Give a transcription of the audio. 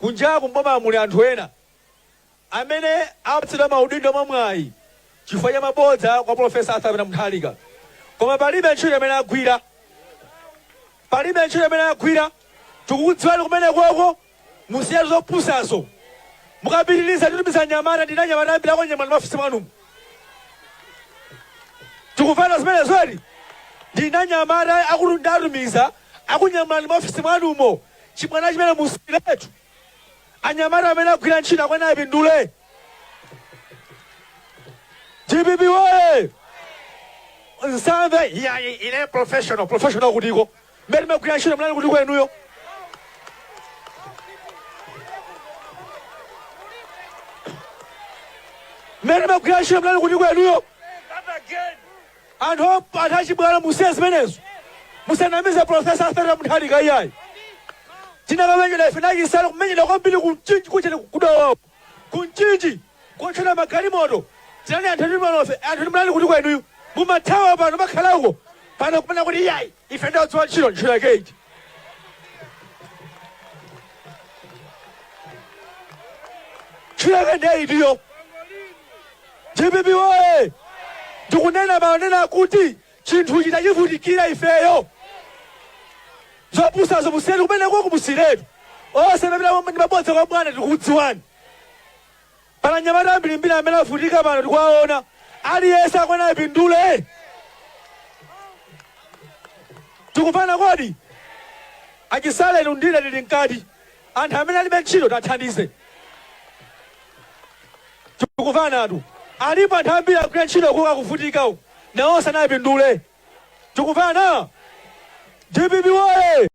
Kunjaku mboma muli anthu ena amene apatsidwa maudindo mwamwayi chifukwa cha mabodza kwa Professor Arthur Peter Mutharika, koma palibe ntchito imene agwira, palibe ntchito imene agwira. Tikukudziwani kumenekoko, musiye zopusazo. Mukapitiriza titumiza anyamata, ndina anyamata ambiri akunyamulani maofisi mwanumu. Tikumvana zimenezo eti? Ndina anyamata akuti ndatumiza akunyamulani maofisi mwanumo. Chibwana chimene musiyiretu. Anyamata amene agwira ntchito akuyenera apindule. DPP woye! Nsamve iyayi ine professional, professional kutiko? Mmene timagwira ntchito munali kutiko inuyo? Mmene timagwira ntchito munali kutiko inuyo? Anthu anthu achibwana musiye zimenezo. Musanamize Professor Arthur Mutharika iyayi. Tinakamenyedwa ife nachisale kumenyedwa kwambiri ku Mchinji kuchene ku Dowa. Ku Mchinji kuotchedwa magalimoto. Tinali anthu ati anthu munali kuti kwenuyo. Mumathawa pano makhala uko. Pano kumene kuti iyayi ife ndodziwa ntchito ntchito yake iti. Ntchito yake ndiye itiyo. DPP woye! Ndikunena pano nena kuti chinthuchi tachivutikira ifeyo. Zopusazo musiyeni kumeneko musiyiretu. Onse amene ndi mabodza kwa bwana tikukudziwani. Pali anyamata ambirimbiri amene avutika pano tikuwaona. Aliyense akuyenera apindule. Tikumvana kodi? Achisale inu ndine tili mkati. Anthu amene alibe ntchito tathandize. Tikumvanatu. Alipo anthu ambiri akugwira ntchito kuka akuvutika uku. Nawonso anapindule. Tikumvana? DPP woye!